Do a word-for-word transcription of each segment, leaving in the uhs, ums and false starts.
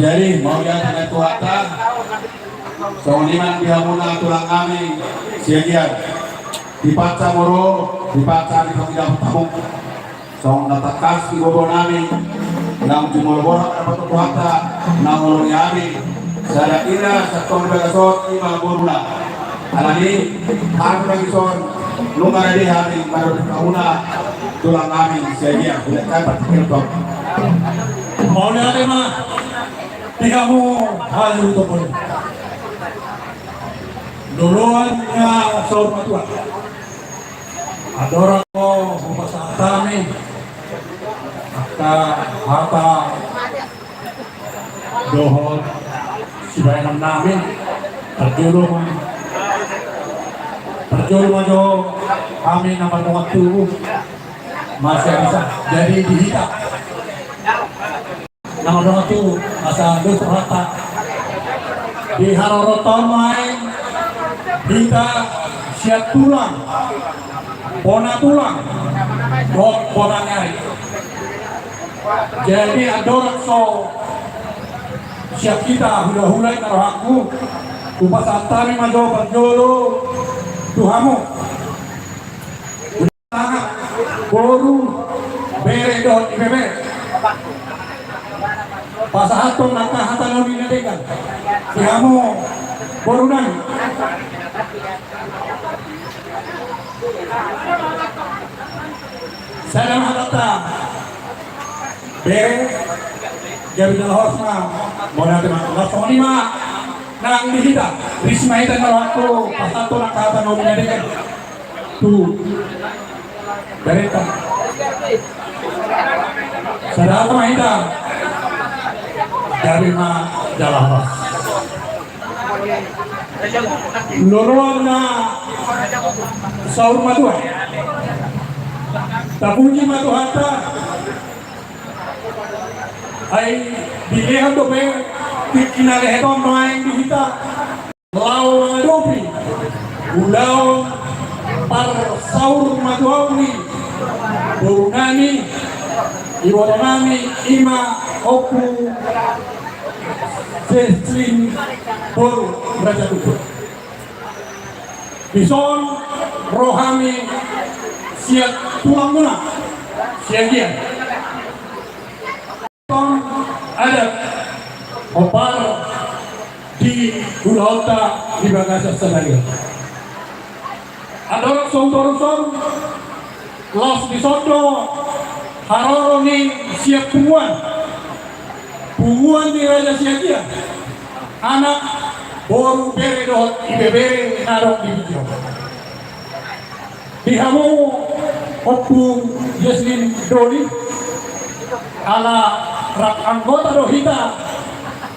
Jadi, mauliate ma tu Tuhanta, songon i ma di hamuna tulang nami Siagian. Dipacam ma ro, dipacam di pangidap tamu. Songon na tangkas di gogo nami, naung jumolo borat dapat tu Tuhanta, naung holong ni hami, sada ina, satong bagas on, ima boruna. Alani, hami bagi son, nunga rade hami, madapot hamuna, tulang nami, Siagian, udah kan, patik ilkom. Mauliate ma, di hamu, halu topol. Loloan na saur matua. Andorang hupasahat hami angka hata dohot sibahenon nami, parjolo ma, parjolo ma jo hami na mardongan tubu, masa bisa jadi di hita. Na mardongan tubu, asa dos rohanta. Di harorotan ma i hita sian tulang, bona tulang, dohot bona ni ari. Jadi andorang so sian hita hulahula i na rohangku, hupasahat hami ma jo parjolo tu hamu. Anak, boru, bere dohot ibebere. Pasahathon angka hata na uli na denggan di hamu boru nami. Sada ma hatanta. Bere, gabe jala horas ma. Mauliate ma. Laos songon i ma nang di hita. Ris ma hita na rohangku, pasahathon angka hata na uli na denggan tu berenta. Sada hata ma hita. Gabe ma jala horas. Loloan na saur matua. Tapuji ma Tuhanta. Ai dilehon dope tingki na lehet on nuaeng di hita. Laho mangadopi ulaon parsaurmatuaon ni boru nami, iboto nami, ima Ompu Jesslin boru Raja Tutu. Dison ro hami sian tulangmuna Siagian. Adat hombar di ulaonta di bagasan sadari on. Andorang so hutorus on, laos dison do haroro ni sian punguan, punguan ni Raja Siagian, anak, boru, bere dohot ibebere na adong di tingki on. Di hamu Ompu Jesslin Doli, ala rap anggota do hita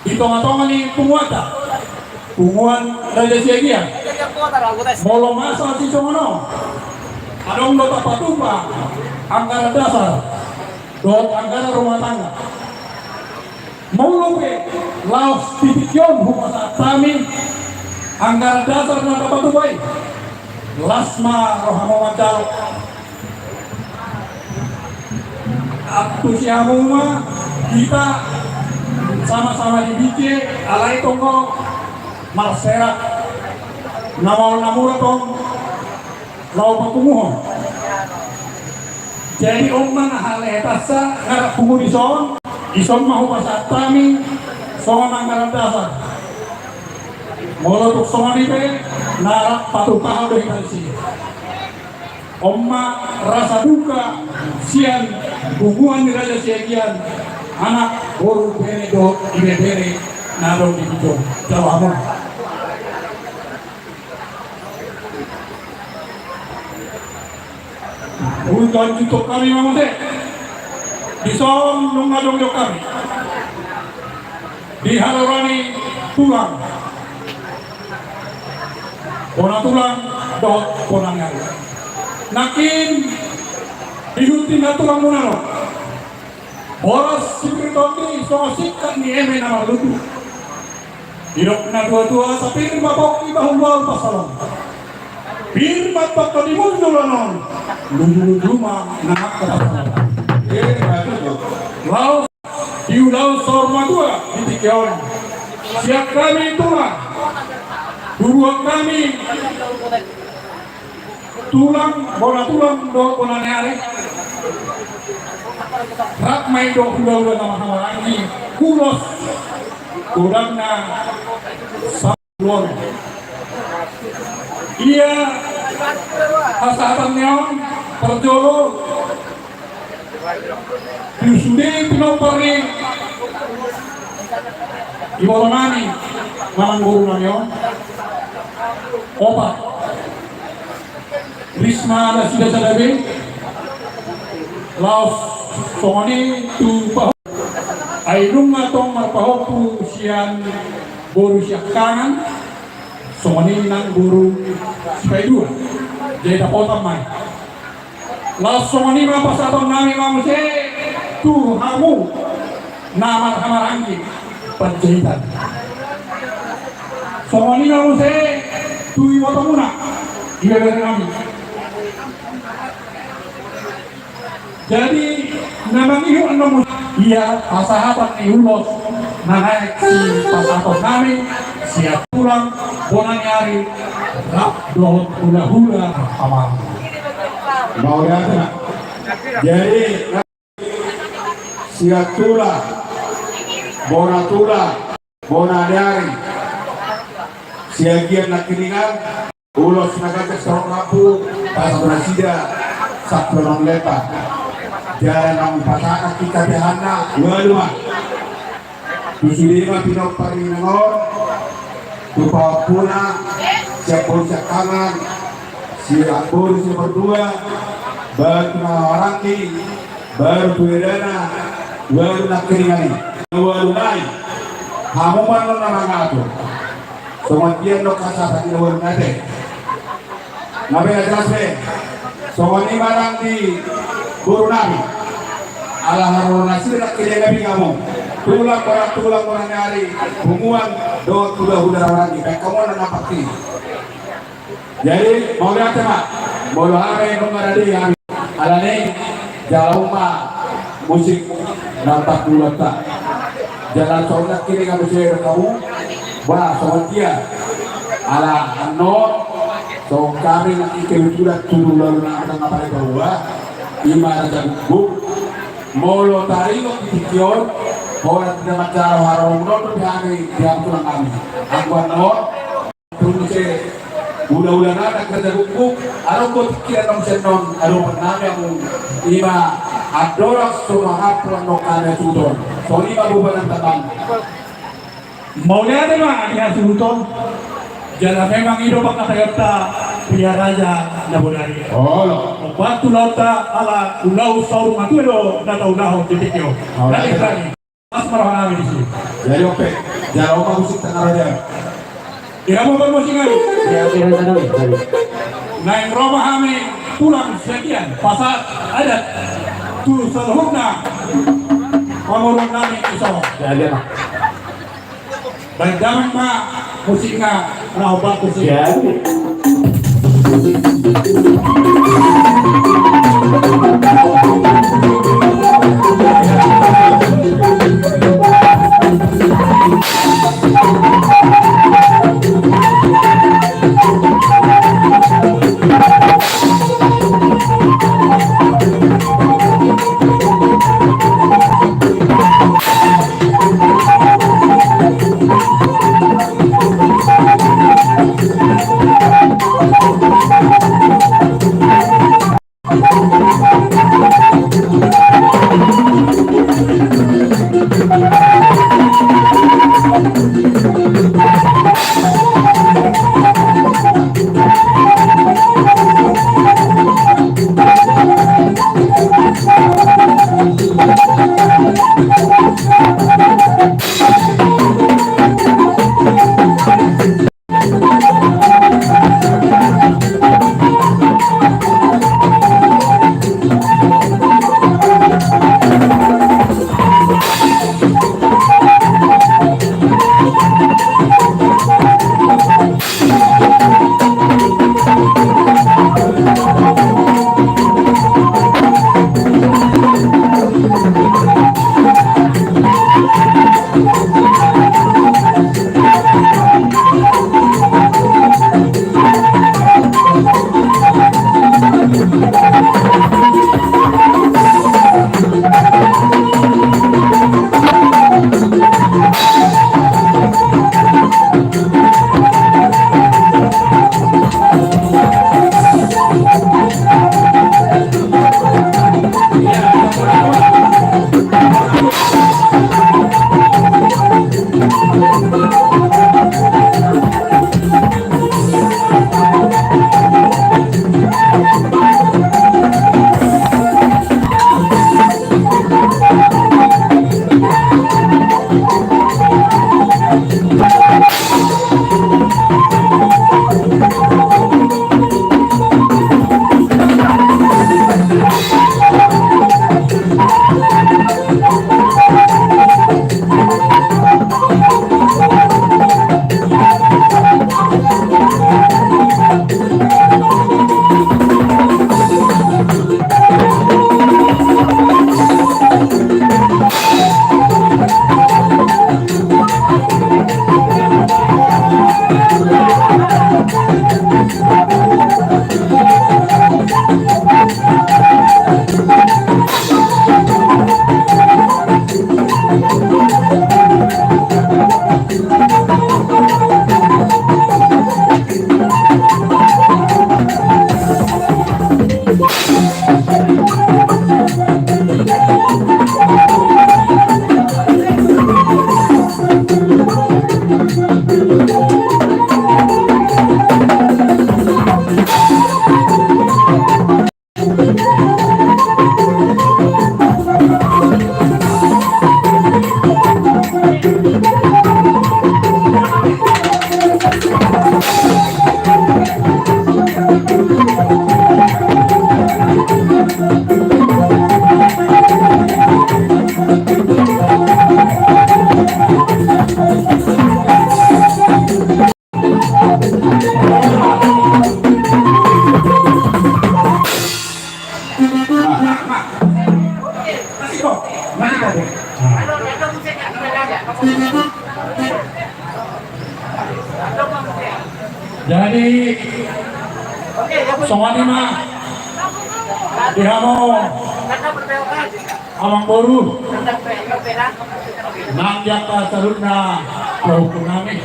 di tongatonga ni punguanta, punguan Raja Siagian. Molo masa sisongon on, adong do tapatupa anggaran dasar dohot anggaran rumah tangga. Molo pe laos di tingki on hupasahat hami anggaran dasar na tapatupa i, Las ma rohamu manjalo. Antusi hamu ma hita sama-sama di bije, alai tonggo marserak. Na maol na mura tong laho papunguhon. Jadi on ma na halehetansa, na rap pungu dison, dison ma hupasahat hami songon anggaran dasar. Molo tung songon i pe, na rap patupaha do hita disi. On ma rasa duka sian punguan ni Raja Siagian, anak, boru, bere dohot ibebere na adong di bije on. Jalo hamu. Ui, lanjut hami ma muse. Dison nunga adong do hami di haroro ni tulang, bona tulang dohot bona ni ari. Nangkin dihuti na tulang muna do. Boras sipir tondi songon singkat ni eme na marlundu. Didok na tua-tua, sapir ma pongki, bahul-bahul pansalon. Pir ma pongki di mundul on, luju-luju ma na angka pansalon. Laos diulahon saur matua di tingki on sian hami tulang, tubuan hami tulang, bona tulang dohot bona ni ari. Rap ma i dohot hula-hula na marhahamaranggi, ulos godangna saluhut. Ia hasahatan ni on parjolo di sude pinompar ni iboto nami manang boru nami on. Opat. Risma nasida sada be. Laos songon i tu pahompu. Ai nunga tong marpahompu sian boru siangkangan, songon i nang boru sipaidua. Jadi dapotan ma i. Laos songon i ma pasahaton nami ma muse tu hamu na marhahamaranggi Panjaitan. Songon i ma muse tu ibotomuna, ibebere nami. Jadi na mangihut annon muse, ia hasahatan ni ulos na naeng sipasahaton nami sian tulang, bona ni ari, rap dohot hula-hula amang. Mauliate ma. Jadi sian tulang, bona tulang, bona ni ari Siagian nangkiningan, ulos na ganjang saur matua, pasahat nasida sampulon lepa. Jala naung pasahat nangkin hapeahanna, ualu ma. Tu sude ma pinompar ni inang on, tu pahompuna, sian boru siangkangan, sian boru sipaidua, baru tu na maranggi, baru tu edana, ualu nangkiningan i. Ualu nai, hamu ma annon na mangatur. Songon dia do hasahatan ni ualu nai. Na pe na jelas be. Songon i ma nang di boru nami. Ala haroro nasida nangkin na binahen hamu. Tulang, bona tulang, bona ni ari, punguan dohot hula-hula na maranggi. Baen hamu na nampak i. Jadi mauliate ma. Molo hami nunga rade hami. Alani jala on ma musik na patulak ta. Jala songon nangkin na muse do hamu. Bah, songon dia. Ala annon songon hami nangkin kebetulan tulang na nang apala bahua ima na jago. Molo taringot di tingki on, holan na manjalo haroro on do di hami di hami tulang nami. Anggo annon Tungse hula-hula na kerja gukguk, adong do tingki na muse annon, adong pernah nami hamu. Ima andorang so mangapul annon hami hasuhuton. Songon i ma bobanan tamban. Mauliate ma di hasuhuton. Jala memang i do pangkataion ta pia raja na bodari. Olo. Opat ulaon ta ala ulaon saur matua do na taulahon di tingki on. Olo. Jadi, jadi. Pas marhaha nami disi. Jadi ope, jala on ma musik tangaraja. Ira ma parmusik nami. Naeng ro ma hami tulang Siagian pasahat adat tu saluhutna pamoruon nami dison. Baen damang ma musikna na opat musik. Jadi songon i ma di hamu amangboru nang di angka saluhutna pahompunami.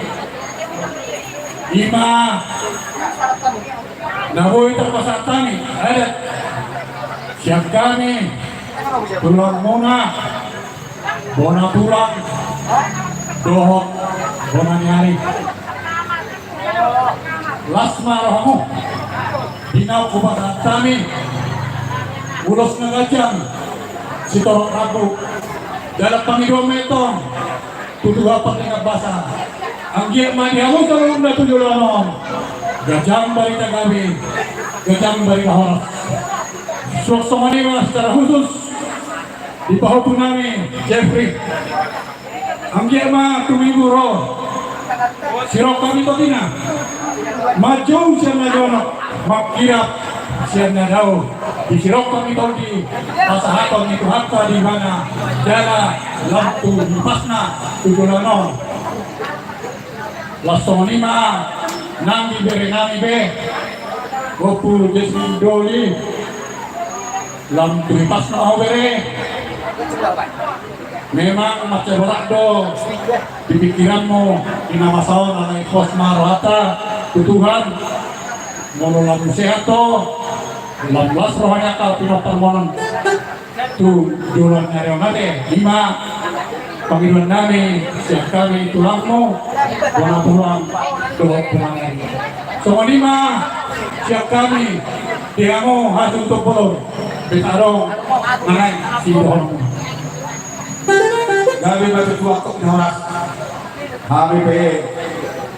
I ma na boi tarpasahat hami adat sian hami tulangmuna, bona tulang dohot bona ni ari. Las ma rohamu di naung hupasahat hami ulos na ganjang sitorop rambu. Dalan pangidoan ma i tong tu Tuhan pardenggan basa. Anggiat ma di hamu saluhutna tu joloan on ganjang barita gabe, ganjang barita horas. Suang songon i ma secara khusus di pahompunami Jeffrey. Anggiat ma tu minggu ro sirongkap ni totina manjou sian na jonok. Mangkirap sian na dao, disirokkon ni tondi pasahaton ni Tuhanta di ibana, jala lam tu hipasna tu joloan on. Laos songon i ma nang di bere nami be, Ompu Jessi Doli, lam tu hipasna ho bere. Memang mansai borat do di pikiranmu di na masa on, alai pos ma rohanta tu Tuhan. Molo lam sehat ho, lam las roha ni angka pinomparmon on tu joloan ni ari on ate, i ma pangidoan nami sian hami tulangmu, bona tulang dohot bona ni ari. Songon i ma sian hami di hamu hasuhuton bolon, beta adong manang sidohononmu. Gabe ma tutu, angkok ni horas. Hami pe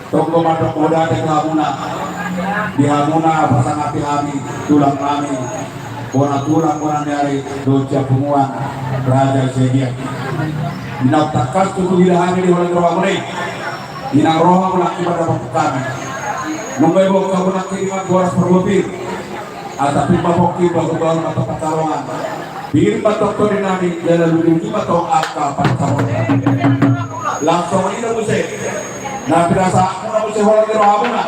tonggo mandok mauliate tu hamuna. Di hamuna pasangapi hami tulang nami, bona tulang, bona ni ari dohot sian punguan Raja Siagian. Di na tangkas tutu hira hami di holan ni rohamuna i, di na rohamuna i ma dapot hami. Nunga diboan hamu nangkiningan boras parbue pir. Asa pir ma pongki, bahulbahul ma tongtong pansalongan. Pir ma tongtong tondi nami, jala luju-luju ma tong angka pansalongan. Laos songon i do muse na pinasahatmuna muse holan ni rohamuna,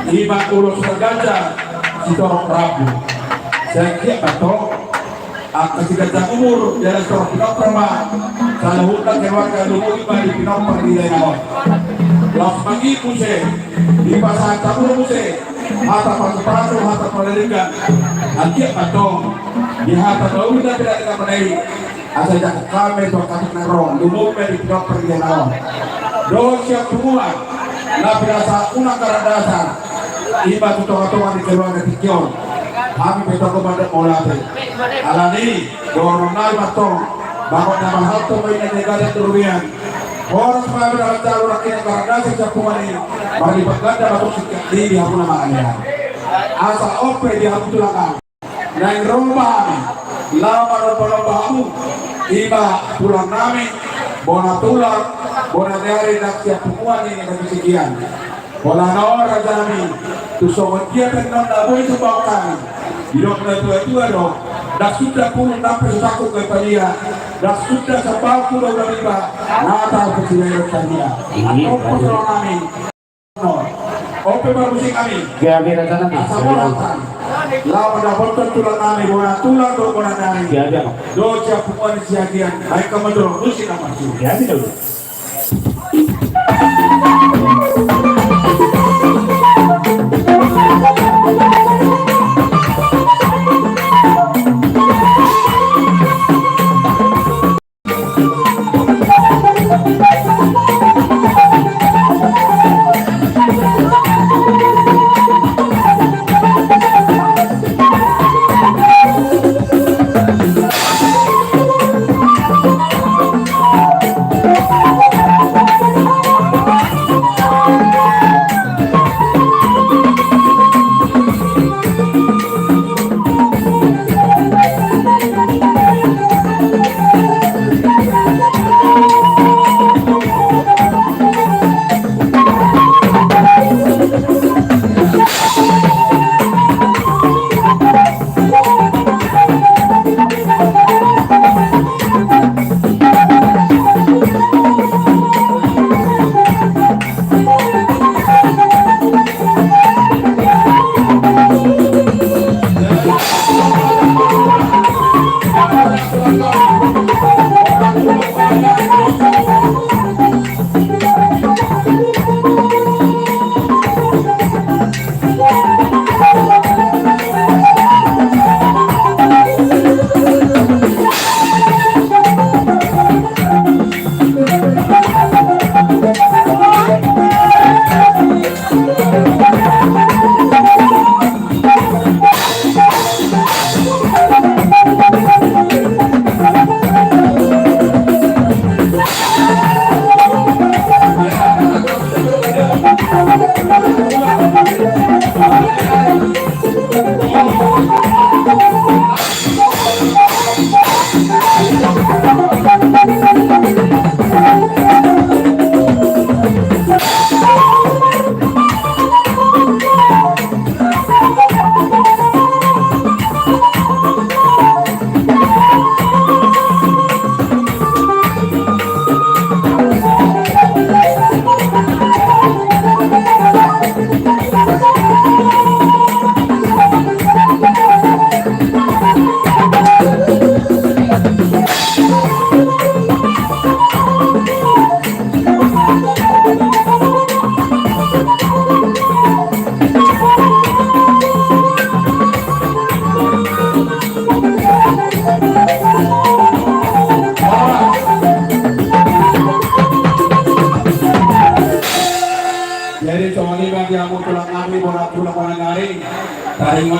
i ma ulos na ganjang sitorop rambu. Sai anggiat ma tong angka siganjang umur jala sitorop pinompar ma saluhutna keluarga, lumobi ma di pinompar di dainang on. Laos mangihut muse, dipasahat hamu do muse hata pasu-pasu, hata pangalengan. Anggiat ma tong di hata na uli na pinasahatmuna i, asa dijangkon hami tu angka atik na ro, lumobi ma di pinompar di dainang on dohot sian punguan, na pinasahatmuna angka randasan, i ma tu tonga-tonga ni keluarga tingki on. Hami pe tonggo mandok mauliate. Alani i, dohonon nami ma tong, bagot na marhalto ma inna ni gadang tu robean. Horas ma hami na manjalo nangkin angka randasan sian punguan i, marlipat ganda ma tong singkat i di hamuna mangalehon. Asa on pe di hamu tulang nami, naeng ro ma hami laho manomba-nomba hamu, i ma tulang nami, bona tulang, bona ni ari nang sian punguan i na di Siagian. Holan on raja nami, tung songon dia pe annon na boi dipasahat hami, didok natua-tua do: Ndang suda pulung na pe so sangkup gabe palia, ndang suda sambahongku do ula riba, na tahu pe sibaen sadia. Iya, antong betul. Tulang nami, on pe marmusik hami. Gabe raja nami. Asa holan hami laho mandapothon tulang nami, bona tulang dohot bona ni ari. Gabe, Bang. Dohot sian punguan ni Siagian, baen hamu ma tulang, musik na marsu. Gabe, Bang.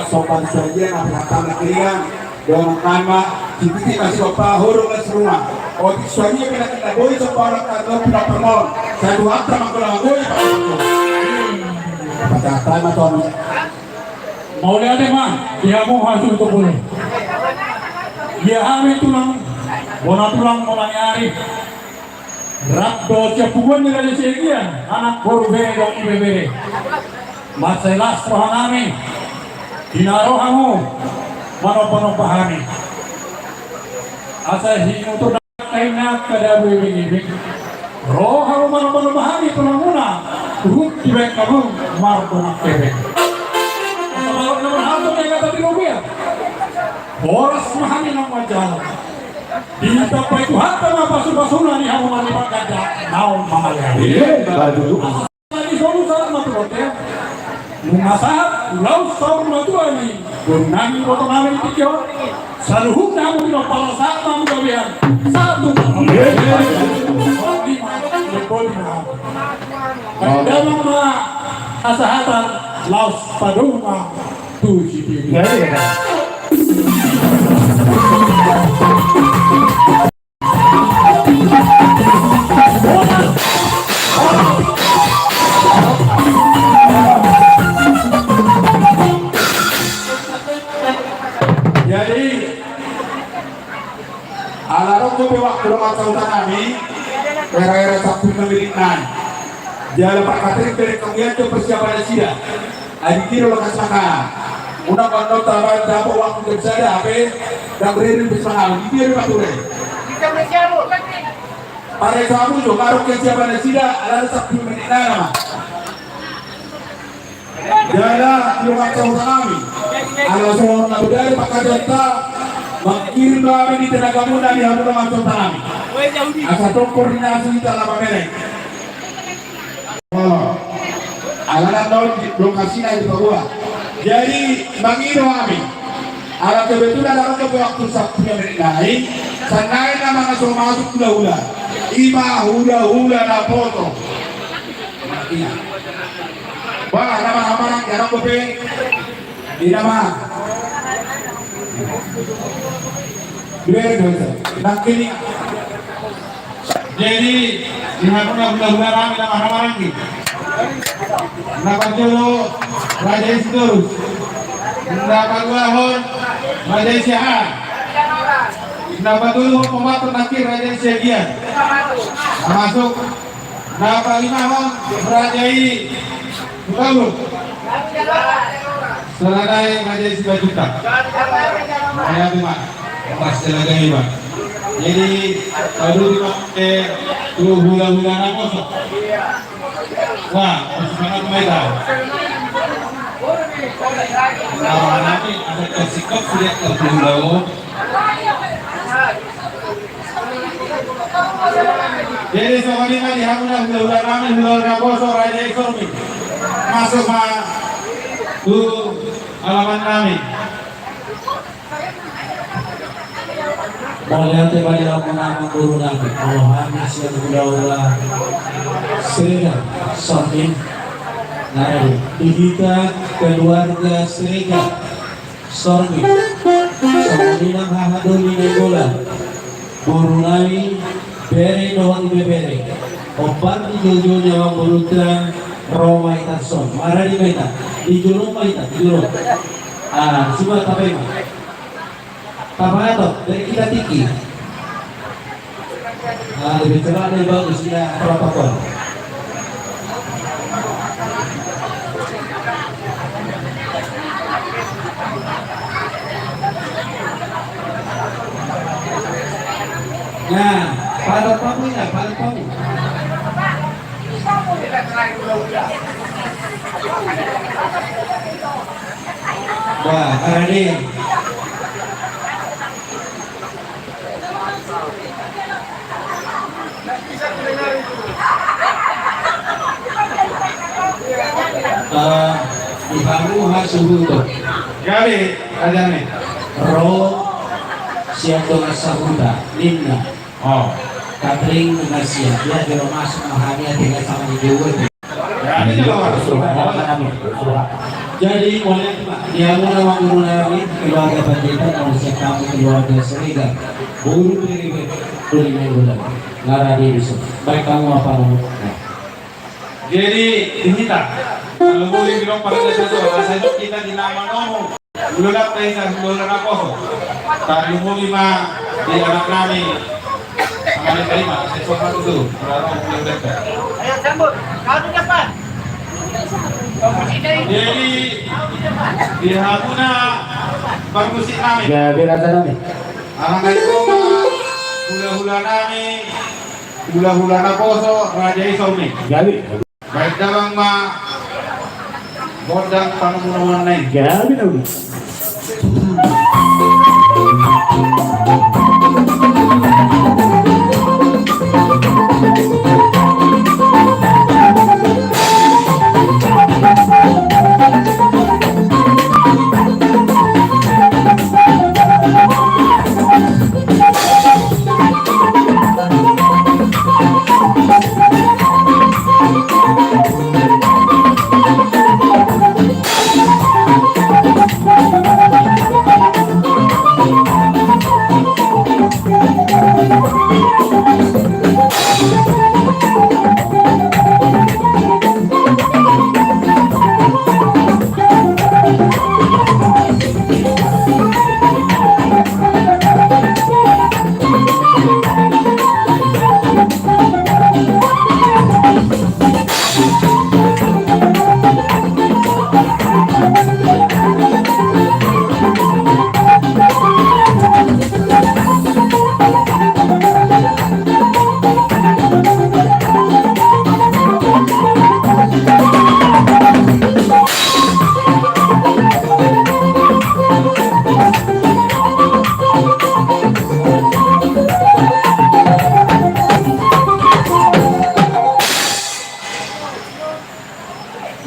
Sopan saja na berhata na keringan. Dongan nama, sititi masih opa hurung na seruma. Otik suami kena kena boi sopan orang kata pina permon. Satu hata mangkula boi. Pada hata ma tuan. Mauliate ma di hamu hasuhuton. Ia hami tulang, bona tulang, bona ni ari. Rap do sian punguan ni Raja Siagian, anak boru bere dohot ibebere. Mansai las roha nami, di na ro hamu manombanomba hami. Asa hinutur na kaina kada bebeng-bebeng. Ro hamu manombanomba hami tulang muna, huhut dibaen hamu mardongan hepeng. Asa balok na marhalto na ingatan di lobea. Horas ma hami naung manjalo. Ditambai Tuhanta ma pasupasuna di hamu marlima ganda naung mangalean. Iya, betul. Asa di solu sahat ma tu bontean. Nunga sahat ulaon saur matua ni boru nami, iboto nami di tingki on. Saluhutna hamu di pala sahat ma hamu gabean. Satu. Iya, betul. Damang ma hasahatan, laos padomu ma tu sititi. Iya, iya. Jadi, ala ro pe waktu dongan sahuta nami, era-era sampulu lima menit nai. Jala parkatering bere kemudian tu persiapan nasida. Adi kira lo kasaka. Unang mandok tabar dapot waktu jam sada hape. Dan bere di persiapan. Di dia di pature. Pada sabu jo baru persiapan nasida. Ala sampulu menit nai nama. Jala, di dongan sahuta nami. Ala songon na bodari pangkataion ta, mangkirim do hami di tenagamuna di hamu dongan sahuta nami. Asa tong koordinasi hita laho mamereng. Oh. Ala na naon di lokasina di paboa. Jadi, mangido hami. Ala kebetulan ala kebetulan waktu sampulu menit nai, sannari nama na so masuk hulahula. Ima hulahula na poto. Iya. Bah, nama hamarang jarang gope. Di nama. Dua, dua, satu. Nangkini. Jadi, di hamuna hulahula nami nama hamarang i. Na parjolo Raja i Sitorus. Na paduahon Raja i Siahaan. Na patoluhon pambator nangkin Raja i Siagian. Na masuk. Na palimahon Raja i Hutauruk. Saladai Raja i Simanjuntak. Raja i ma. Pas saladai ma. Jadi, aduh, di ma, eh, tu hulahula na poso. Wah, pas banget ma ita. Nah, nanti ada tersikap sudah terhulahula. Jadi songon i ma di hamuna hulahula nami, hulahula na poso, Raja i Sormin. Masuk ma tu alaman nami. Mauliate ma di hamuna amangboru nami. Molo hami sian hulahula Siregar, Sormin. Nah, di hita keluarga Siregar. Sormin, songon i nang haha doli Nainggolan, boru nami, bere dohot ibebere, hombar di jolo-jolo ni amangborunta, ro ma hita son, maradi ma hita, di jolo ma hita, di jolo. Ah, coba tape ma. Tape atau, dari kita tiki. Ah, lebih cepat, lebih bagus, ya, protokol. Nah, padat pamu ya, padat pamu. Wah, keren nih. Eh, di hamu hasuhuton. Gabe, Raja nami. Ro sian dongan sahuta, ninna. Oh. Katring na sian dia jolo masuk ma hami ate na sama di jawa. Gabe, jolo masuk. Jadi, mauliate ma di hamuna amangboru nami, keluarga Panjaitan, molo sian hami keluarga Siregar, boru Piri, Piri Nainggolan, na rade di son. Baen hamu ma pangungutan. Jadi, di hita, kalau boleh bilang pada satu, asa hita di nama nomu. Ulang tak hita, ulang apa so? Tadi mau lima di anak nami. Sama ada lima, saya suka satu tu. Berapa ulang tak? Ayo, sambut. Kau tu depan. Jadi, di hamuna parmusik nami. Ya, biar ada nami. Anak nami, hula-hula nami. Hula-hula naposo, raja i songon i. Gabe. Baen damang ma gondang pangunuman na i. Gabe na uli.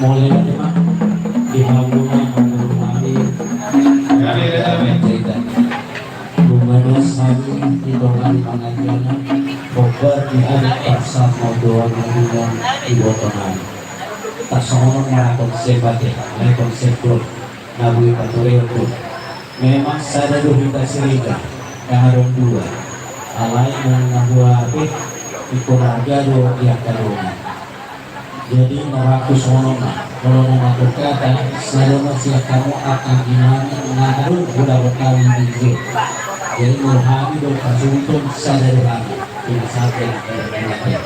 Mauliate ma di hamuna amangboru nami. Gabe, gabe. Lumanos hami di tonga ni pangajian, hombar di ari parsama doa nami iboto nami. Tarsongon on ma konsep ate, na konsep doa. Na boi paturehon do. Memang sada do hita Siregar, ndang adong dua. Alai molo na hua pe, ingkon arga do di angka dongan. Jadi, na rangku songon on ma, molo na mangkorhata, sada ma sian hamu angka ginana na adong hudapot hami di je. Jadi, molo hami do pasuhuton, sada do hami. Pinasahat angka dongan.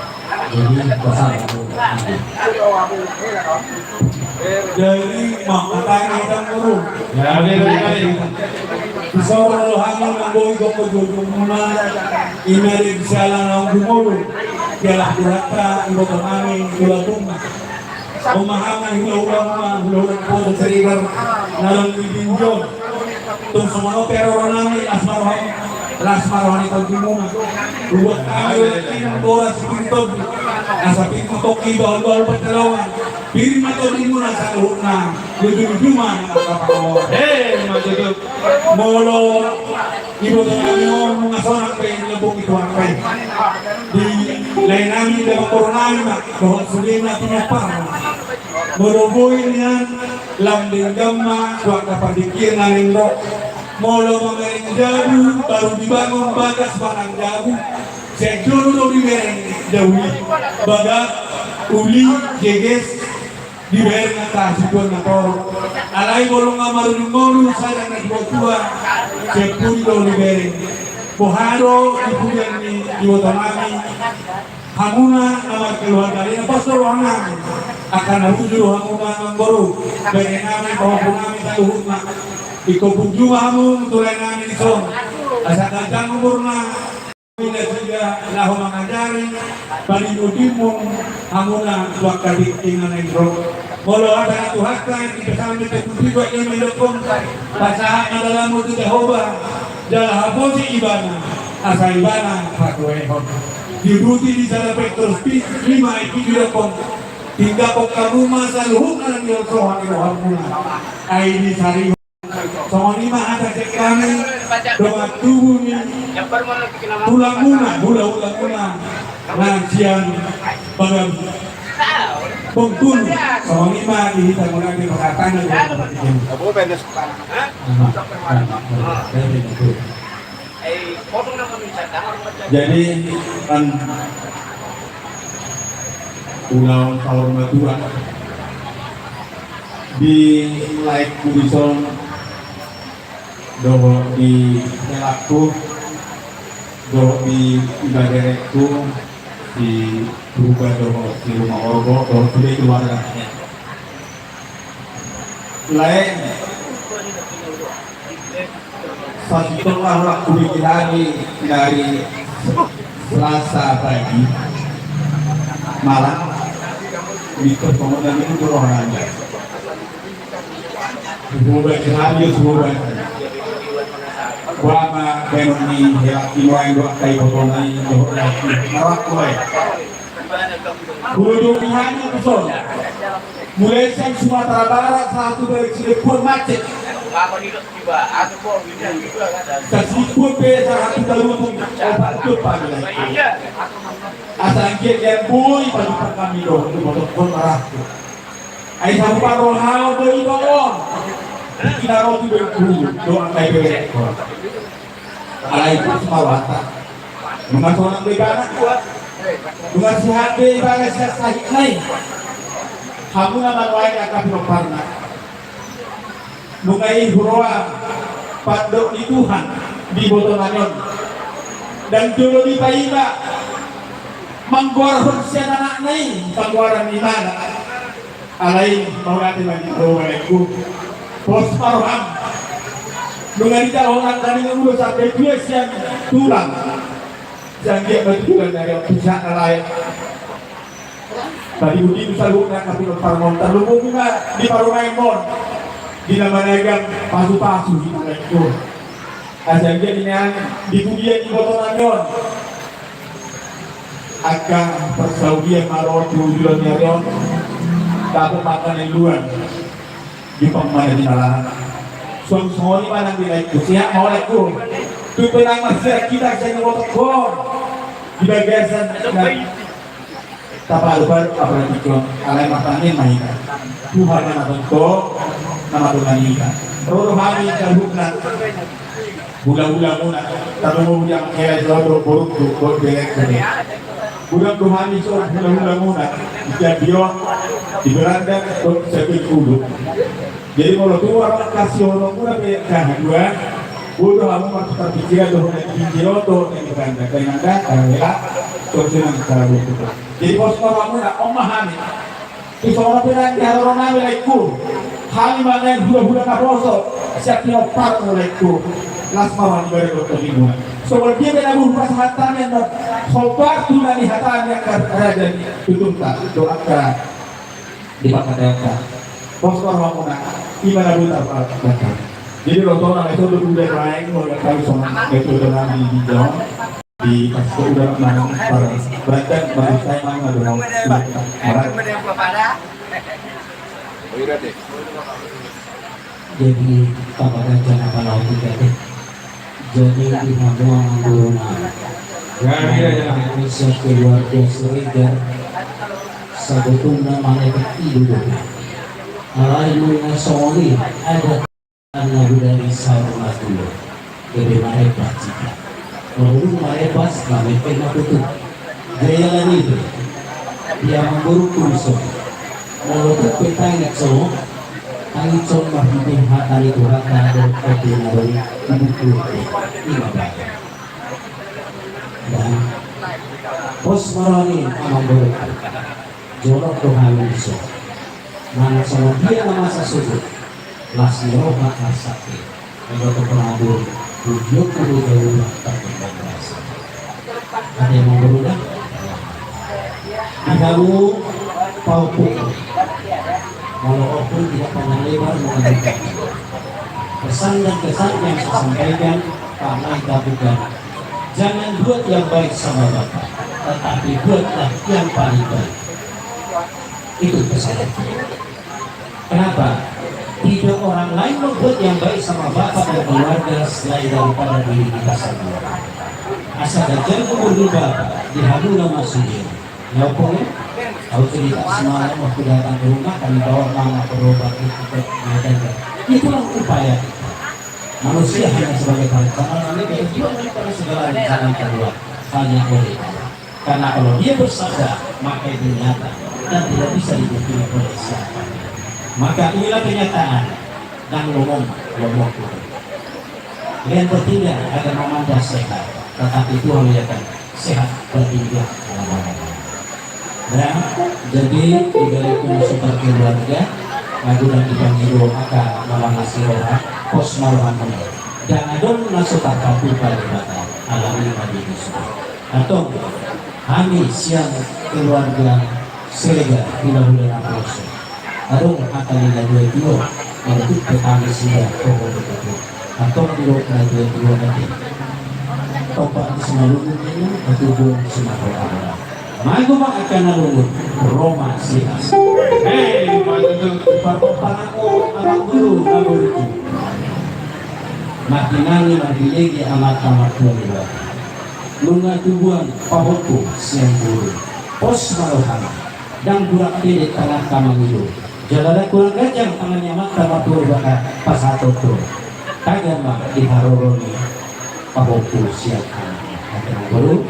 Jadi, pasahat do hami. Jadi, mangkatai hita, Guru. Ya, oke, oke, oke. Di son do hami mamboi gogo jolomuna, ima di siala naung gumodom, dialap duranta, iboto nami, di Lampung. Pemahaman hula-hula ma, hula-hula poso Siregar, na lam di binjon. Tung songon on pe roha nami, las ma roha, las ma roha ni tondimuna. Buat hami, ulat inang, boras, pintu. Asa pintu tongki, bahul-bahul pansalongan. Pir ma tondimuna saluhutna, luju-luju ma na mangkatai. Eh, ma tutu. Molo iboto nami on nunga sonang pe, di lambung i tuang pe. Di lae nami, di amangboru nami ma, dohot sudena, pinopar. Molo boi nian, lam denggan ma tu angka partingkian na naeng ro. Molo mamereng jabu, baru dibangun bagas manang jabu. Sian jolo do dibereng jabu i. Bagas, uli, geges, dibereng angka situan na torop. Alai molo nga marujung ngolu sada na tua-tua, sian pudi do dibereng. Boha do di pudian ni iboto nami? Hamuna na markeluarga, na pos do roha nami. Angka na bujur hamuna, amangboru, bere nami, pahompu nami saluhutna. Ingkon bujur ma hamu tu lae nami di son. Asa ganjang umurna. Ina juga laho mangajari, palimung-limung hamuna tu angka tingki na naeng ro. Molo hata ni Tuhanta, di Psalmen pitu pulu pitu ayat lima didok, pasahat ma dalanmu tu Jahowa, jala haposi Ibana, asa Ibana patuduhon. Diuduti di sada Petrus pi-, lima ayat pitu didok, tinggapon hamu ma saluhutna na niloloan ni rohamuna. Ai disarihon. Songon i ma hata sian hami, dongan tubu ni tulangmuna, hula-hulamuna na sian Bagan. Pungkun, songon i ma di hita mulai di pengatakan. Jadi kan ulaon saur matua di laengku dison dohot di helangku dohot di ibaderengku si Purba dohot si Ruma Orbo dohot sude keluarga. Lae, sasintongna holan hubege hami dari Selasa pagi malam di pertemuan itu rohana. Hubege hami, hubege. Boha ma baenon ni hela tinoan dohot angka ibotona i dohot hela tinoan. Hubege hami tu son. Mulai sian Sumatera Barat sahat tu Balik Sidempuan macet. Sahat tu Sidempuan pe sahat tu Tarutung opat jam pagi lai. Asa anggiat dia boi pajumpang hami dohot tu botohon marahut. Ai sabupan roha on do iba on. Tingki na ro tu Bengkulu do angka ibeberengkon. Alai pos ma rohanta. Nunga sonang do ibana. Nunga sehat do ibana sian sahitna i. Hamuna ma nuaeng angka pinomparna. Nunga i huroha pandok ni Tuhan di ibotonami on. Ndang jolo dipaima manggoarhon sian anakna i panggoaran ni imana. Alai mauliate ma di Tuhan, laengku. Pos ma roham. Nunga dijalo nang tani ulos sampe tuas sian tulang. Sian dia batu tulang dari pijak na lain. Tadi budi saluhutna angka pinomparmon, tarlumobi ma di parumaenmon, di na managang pasupasu di tanganmon. Asa anggiat nian di pudian ibotonami on angka parsaulian ma ro di ujung ni ari on. Dapot ma angka na iluan di pangmana di malahan. Suang songon i ma nang di laengku, sehat ma ho laengku. Tung pe nang marsirat hita sian ibotohon di bagasan na tapalu-palu apalagi jon, alai martangiang ma hita. Tuhan ma na tongtong na mandongani hita. Ro do hami saluhutna hula-hulamuna, tarlumobi di angka hela i dohot borungku dohot belengku. Godang do hami songon hula-hulamuna di Jambi on, di Berandan dohot di Sampang Ulu. Jadi molo tung adong hasihononmuna pe angka haduan, boi do hamu martukar pikiran dohot na di Jambi on dohot na di Berandan. Jadi nang da, hela, songon i nang cara borungku. Jadi pos ma rohamuna, on ma hami. Tu songon on pe nang di haroro nami laengku. Hami ma nang hula-hula naposo sian pinomparmu laengku. Las ma roha ni bere dohot tondimuna. Songon dia pe na boi hupasahat hami annon hombar tu na nihatahon ni angka raja ni tuturta dohot angka di pangkataion ta. Pos ma rohamuna, i ma na boi tarpatangkap. Jadi ro tona na so do udah lain, mau lihat kami songon itu udah nami di jauh. Di pas ko udah manang par berangkat baru saya mau ngadu mau. Jadi apa aja apa lawan kita deh. Jadi di hamu amang boru nami. Jadi ya, ya. Kami sekeluarga Siregar. Sabotulna mangecek ibu do. Alai nunga songon i adat na budaya ni saur matua. Gabe marepas hita. Molo dung marepas, mangecek ma tutu. Jala nian i do. Di amang boru tu dison. Molo tung pe tangis ho, tangis ho marhite hata ni Tuhanta dohot ende na ro di buku i. I ma baen. Dan pos ma roha ni amang boru. Jonok do hami dison. Manang songon dia na masa suhut. Las ni roha arsak i. Ego tu penabur. Rugiot tu rugi ulang tak berasa. Ada yang mau berubah? Di hamu paupuk. Molo ompung tidak panjang lebar mengabaikan. Pesan dan kesan yang saya sampaikan, Pak Naik Kabupaten. Jangan buat yang baik sama Bapak, tetapi buatlah yang paling baik. Itu pesan. Kenapa? Tidak orang lain membuat yang baik sama Bapak dan keluarga selain daripada diri kita sendiri. Asa ganjar gumur ni Bapak di hamu na masuhir. Ya, Ompung, ya? Au cerita semalam waktu datang ke rumah, kami bawa mama berobat di tempat pengobatan. Itulah upaya kita. Manusia hanya sebagai perencana, tapi dia juga melakukan segala rencana yang terluar hanya oleh Allah. Karena kalau dia bersabda, maka itu nyata dan tidak bisa dipungkiri oleh siapa. Maka inilah kenyataan. Ndang lomo, lomo. Yang penting agar mama sehat, tetapi Tuhan lihatkan sehat berpindah. Nah, jadi di balik na so tarkeluarga, na godang dipangido angka na mangasi roha, pos ma rohamuna. Ndang adong na so tarpatupa Debata, alani ma di Yesus. Antong, hami sian keluarga Siregar, hulahula naposo. Adong angka na dua-dua, mangkuk pe hami sian toho betul. Antong didok na dua-dua tadi. Tompa di Simalungun ini, betul Simalungun. Mago ma angka na lungun, ro ma sian. Hei, maju tu. Parpompa nanggo, anak guru, anak guru. Makinani, makinegi, anak, anak guru. Nunga tubuan pahompu sian guru. Pos ma rohana. Ndang kurang pede tangan ta mangido. Jala ndang kurang ganjang tangan ni amanta martua Debata pasahathon tu. Tagan ma di haroro ni pahompu sian anak. Akhirna boru.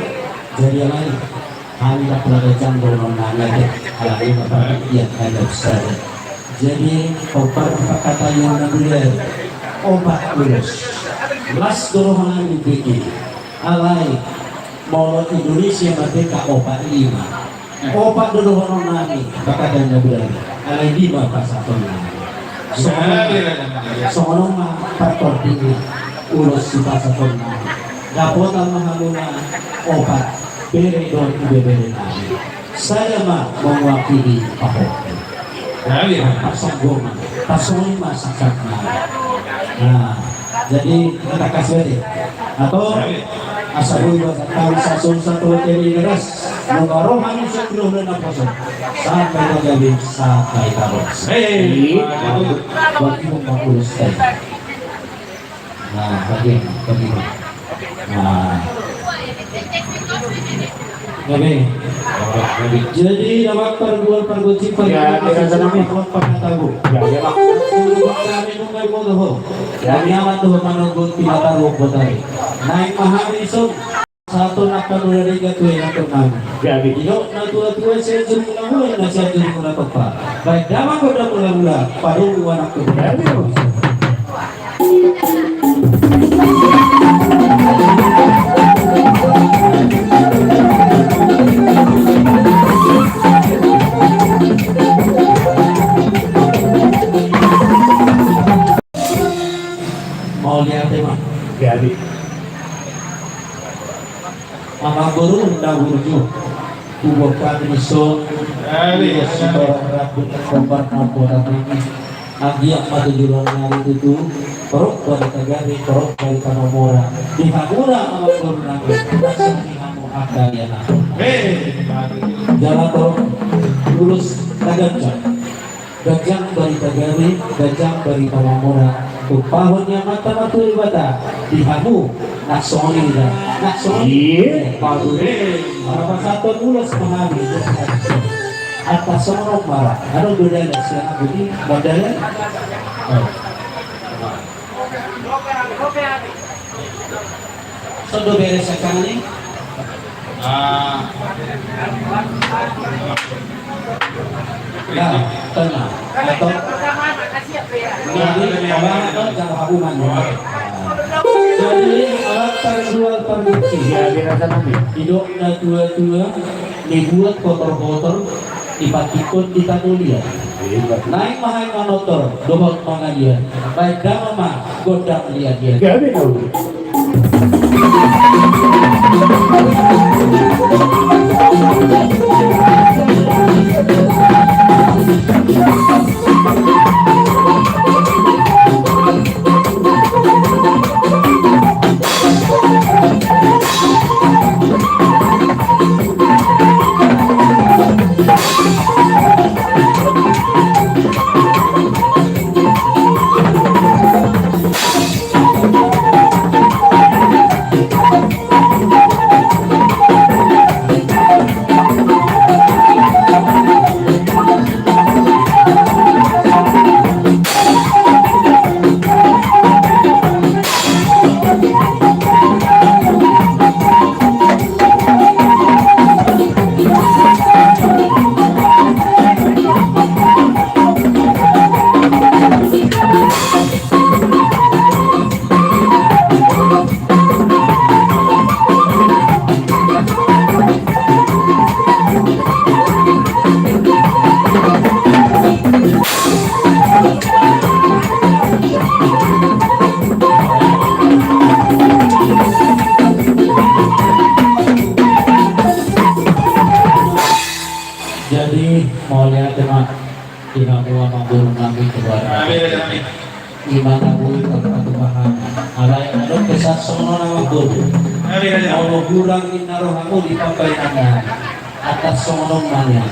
Jadi alai hami ndang pola ganjang dohonon nami, alai ma parhatian hami sada. Jadi opat, opat kata yang nami, opat ulos. Las do roha nami bege. Alai molo Indonesia merdeka opat lima. Opat do dohonon nami, bakatan na berani. Alai lima pasahaton nami. Songon, songon on ma partordingna ulos sipasahaton nami. Dapotan ma hamuna opat, bere dohot ibebere nami. Sada ma mewakili pahompu. Parsanggoman, parsanggoman ma sangkapna. Nah, jadi, kita kasih aja. Atau, asa boi bahasa tahu sasun satu kali keras. Nunga roha ni sungguh dan apa so. Sampai terjadi, sampai tahu. Hei, buat ibu empat puluh setengah. Nah, bagi, bagi. Nah. Jadi, jadi nama pargual pargual cipa. Ya, ya, ya, ya. Kami nunga di motor ho. Kami amat tu manogot di mata ruang kota. Naik mahari sun. Satu nak kamu dari gak tuh yang kenal. Jadi. Iyo, na tua-tua saya juru mula-mula, na saya juru mula topa. Baik, damang kau dah mula-mula, padung dua nak tuh. Jadi. Mauliate ma. Jadi. Amang boru na burju. Tubuan hami dison. Jadi. Sitorang rambut kombar ambo na tinggi. Anggiat ma tu joloan ni ari tutu, torop Barita Gari, torop Barita Mamora. Di hamuna amang boru nami, langsung di hamu angka ia na. Hei, jala torop ulos na ganjang. Ganjang Barita Gari, ganjang Barita Mamora. Tumpahon ni amanta martua Debata, di hamu, na songon i da, na songon i. Iya. Bagus. Hei, pasahaton ulos ma hami. Atas songon on ma ra. Adong do dalan sian ahu di, mandala. Oh. Songon do beres angka ni. Ah. Nah, tenang. Atau jadi, abang atau jangan aku mandi. Jadi, alat parjual parguci. Iya, biasa nanti. Didok na tua-tua, dibuat kotor-kotor, dipatikon di tano liat. Naeng ma hami manotor, dohot mangaliat. Baen damang ma gondang liat-liat. Gabe na uli. Imana boi tarpatupa hami. Alai adong pe sahat songon on, amangboru. Molo hurang ninna rohamu di pambahenanna, atas songon on ma nian.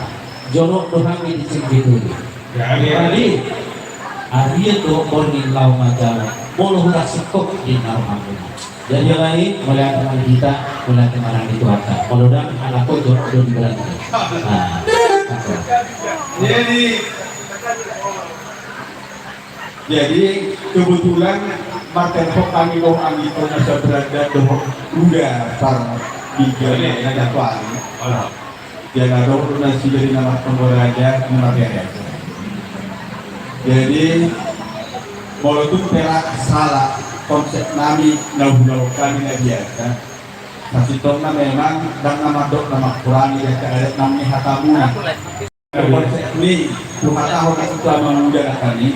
Jonok do hami di Cimbidui. Jadi, ardia do borngin laho manjalo. Molo hurang singkop ninna rohamu. Jadi, alai, mauliate ma di hita, mauliate ma di Tuhanta. Molo ndang, anak ko jonok do di berarti. Nah, jadi, Jadi, kebetulan martelepon hami dohot anggito na saberadat dohot uda par di jolo na jatuh hari. Jala dohot na sijari na martonggo raja na margareja. Jadi, molo tung pe sala konsep nami na hulaon hami na biasa, sasintongna memang ndang na mandok na mangkurangi di angka adat nami ni hatamuna. Konsep ni, tu hatahon na tu amang uda na hami,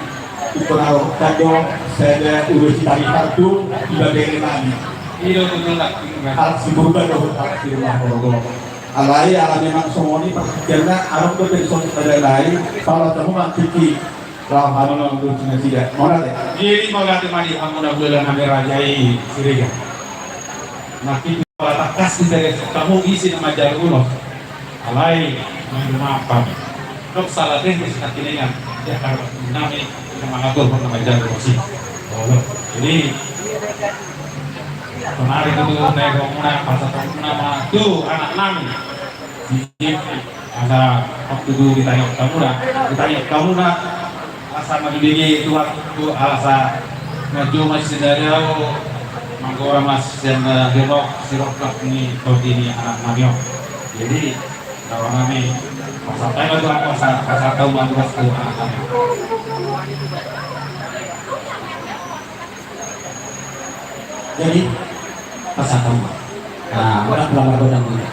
tu na rohanta do sada ulos tari partu di bagere nami. Halak Siburba dohot halak Sirumahorgo. Alai ala memang songon i parhatianna, adong dope dison sada lai, pala tamu mangkiki. Laho hami mangurusi nasida. Mauliate. Jadi mauliate ma di hamu na hulahulamuna raja i Siregar. Mangkiki pala tangkas di sere tamu ise na manjalo ulos. Alai, maklum apa. Dok sala teknis na tinengan, ya karena nami na mangatur na manjalo ulos i. Jadi, kemarin itu naik muna, pas muna ma tu anak nami. Jadi, asa waktu itu ditanya kamu dah, ditanya kamu dah, asa ma dibege tu waktu, asa na jo ma sian na dao, manggora ma sian na jonok, sirongkap ni tondi ni anak nami on. Jadi, kalau nami, asa tanya tu aku, asa, asa tahu ma tu anak nami. Jadi, pas aku. Nah, orang pulang bergodang dulu.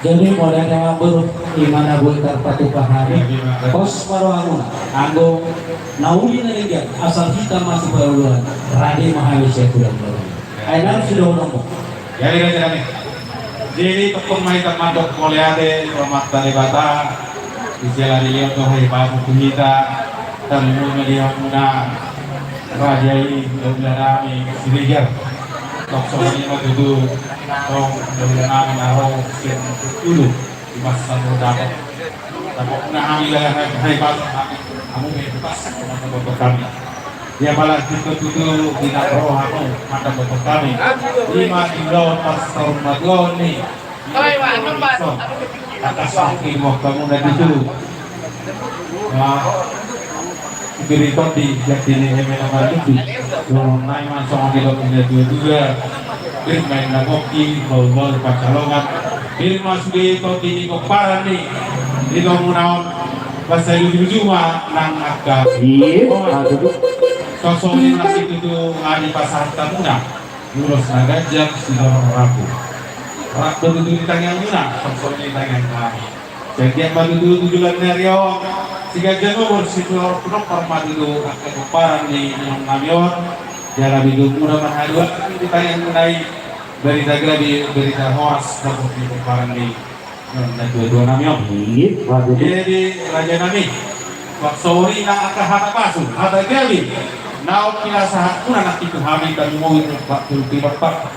Jadi, mauliate ma boru, imana boi tarpatupa hami. Pos ma rohamuna, anggo na uli na denggan, asal hita masuk paruluan, rade ma hami sian tulang baru. Ai nang sudah unang mo. Jadi, raja nami. Jadi, tongtong ma hita mandok mauliate, rahmat dari Debata, di sela di liot dohai pasu hita, tarlumobi ma di hamuna, raja i, hulahula nami, Siregar. Tong songon i ma tutu, tong hulahula nami na ro sian Bengkulu, di masa muda. Tong hulahula nami, hulahula nami, hamu pe pas, teman-teman kami. Ia pala tutu tutu, di na ro hamu, mata botok kami. Ima di laut pas tarung matuaon ni. Atas waktu di waktu muna tutu. Nah, Ibiriton di jatini eme na maludu. Nai ma songon i dohot na dua-dua. Birmain na gokki, bau-bau pancalongan. Birma sude tondi ni pomparan ni. Di tomuna on. Basa luju-luju ma nang angka. Iya, aduh. Sosok ni masih tutu ngadi pasahat tamuna. Ulos na ganjang sidorong rambu. Rap do tutu di tangiang muna, sosok ni tangiang nami. Janggiat ma tutu tu joloan ni ari on, siganjang umur, sitorop pinompar ma tutu angka pomparan ni inong nami on. Jala tutu muna marhadomuan di tangiang muna i, barita gabe, barita horas, dapot ni pomparan ni inong na tua-tua nami on. Iya, waduh. Jadi, raja nami, songon i nang angka hata pasu, hata gabe, naung pinasahat muna nangkin tu hami, tarlumobi tu pinompar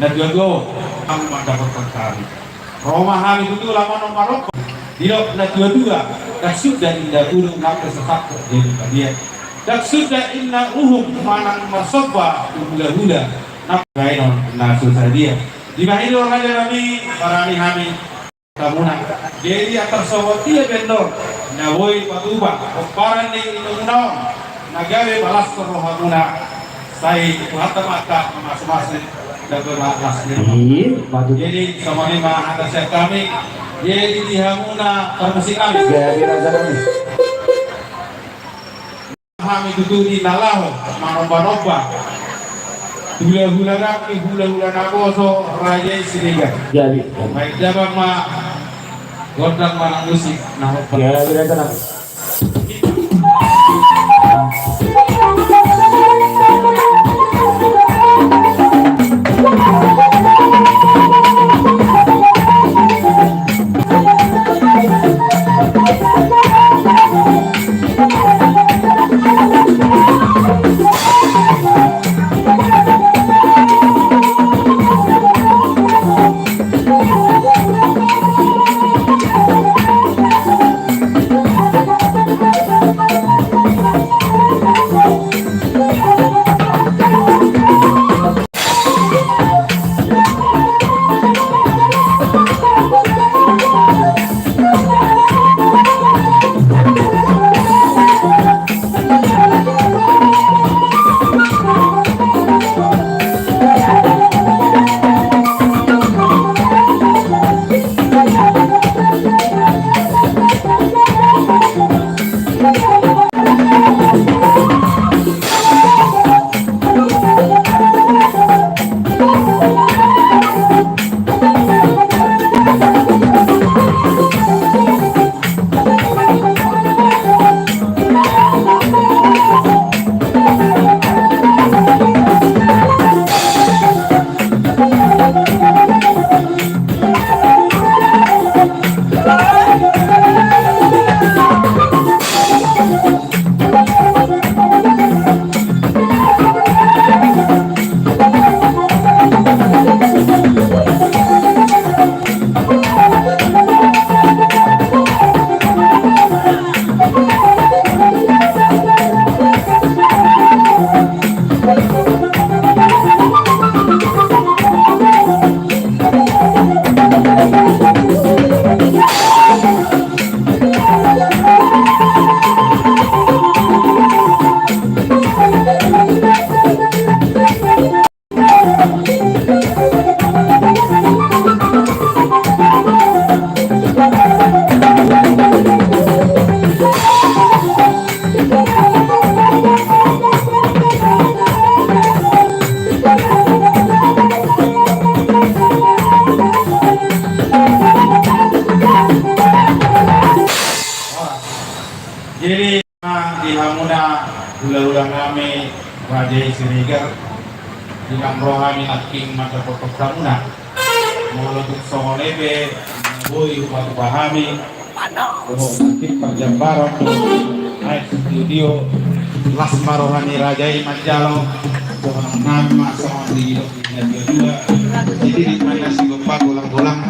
na tua-tua on, hamu mandapothon hami. Ro ma hami tutu lam on marompa. Didok na tua-tua, ndang suda inda bulung, ndang pe sasangkot jadi padian. Ndang suda inna uhum manang marsomba tu hula-hula, na baenon na so sadia. Dibahen do raja nami, barani hami, tamuna. Jadi antar sogot ia bendor, na boi patupa pomparan ni inongmuna on, na gabe palas rohamuna. Sai, Tuhan ma angka mamasu-masu, jago ma las ni rumah. Iya, patut. Jadi, songon i ma hata sian hami, jadi di hamuna parmusik nami. Jadi, raja nami. Hami tutu di na laho manomba-nomba hula-hula nami, hula-hula naposo, Raja i Siregar. Jadi. Baik, jago ma gondang manang musik, na hombar. Jadi, raja nami. Jadi, di hamuna hula-hula nami Raja i Siregar, di na roha ni nangkin mandapothon hamuna. Molo tung songon i pe, boi hupahupa hami dohot nangkin parjambaran tu aek studio. Las ma roha ni raja i manjalo. Dohonon nami ma songon didok ni na dua-dua. Jadi di mana si gopa golang-golang.